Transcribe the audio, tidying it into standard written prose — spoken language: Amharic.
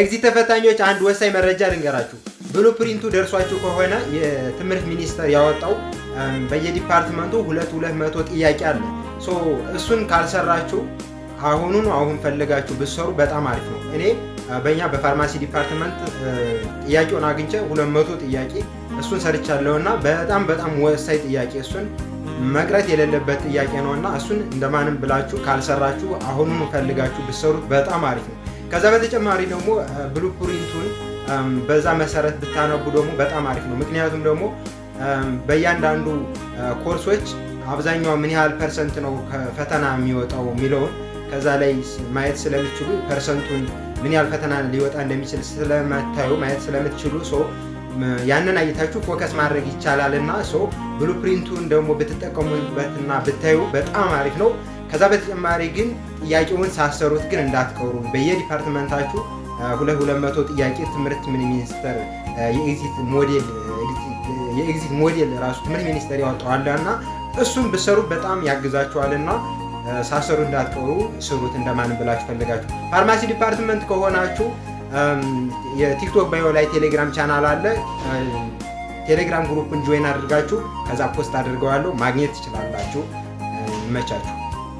Exit ተፈታኞች፣ አንድ ወሳኝ መረጃ ልንገራችሁ። Blueprint ኡ ደርሷችሁ ከሆነ የትምህርት ሚኒስቴር ያወጣው በየ department ኡ ሁለት ሁለት መቶ ጥያቄ አለ። So እሱን ካልሰራችሁ አሁኑኑ አሁን ፈልጋችሁ ብትሰሩ በጣም አሪፍ ነው። እኔ በእኛ በ pharmacy department ጥያቄውን አግኝቼ 200 ጥያቄ እሱን ሰርቻለሁ እና በጣም በጣም ወሳኝ ጥያቄ፣ እሱን መቅረት የሌለበት ጥያቄ ነው እና እሱን እንደማንም ብላችሁ ካልሰራችሁ አሁኑኑ ፈልጋችሁ ብትሰሩት በጣም አሪፍ ነው። ከዛ በተጨማሪ ደግሞ blueprint ኡን በዛ መሰረት ብታነቡ ደግሞ በጣም አሪፍ ነው። ምክንያቱም ደግሞ በእያንዳንዱ ኮርሶች አብዛኛው ምን ያህል percent ነው ከፈተና የሚወጣው የሚለውን ከዛ ላይ ማየት ስለምትችሉ፣ percent ኡን ምን ያህል ፈተና ሊወጣ እንደሚችል ስለምታዩ፣ ማየት ስለምትችሉ፣ so ያንን አይታችሁ focus ማድረግ ይቻላል እና so blueprint ኡን ደግሞ ብትጠቀሙበትና ብታዩ በጣም አሪፍ ነው። ከዛ በተጨማሪ ግን ጥያቄውን ሳትሰሩት ግን እንዳትቀሩ። በየ department ኣችሁ ሁለት ሁለት መቶ ጥያቄ ትምህርት ሚኒስቴር የ exit model ራሱ ትምህርት ሚኒስቴር ያወጣዋል እና እሱን ብትሰሩ በጣም ያግዛችኋልና ሳትሰሩ እንዳትቀሩ፣ ስሩት እንደማንም ብላችሁ ፈልጋችሁ። Pharmacy department ከሆናችሁ የ TikTok bio ላይ Telegram channel አለ። Telegram group ን join አድርጋችሁ ከዛ post አድርገዋለሁ፣ ማግኘት ትችላላችሁ። ይመቻችሁ።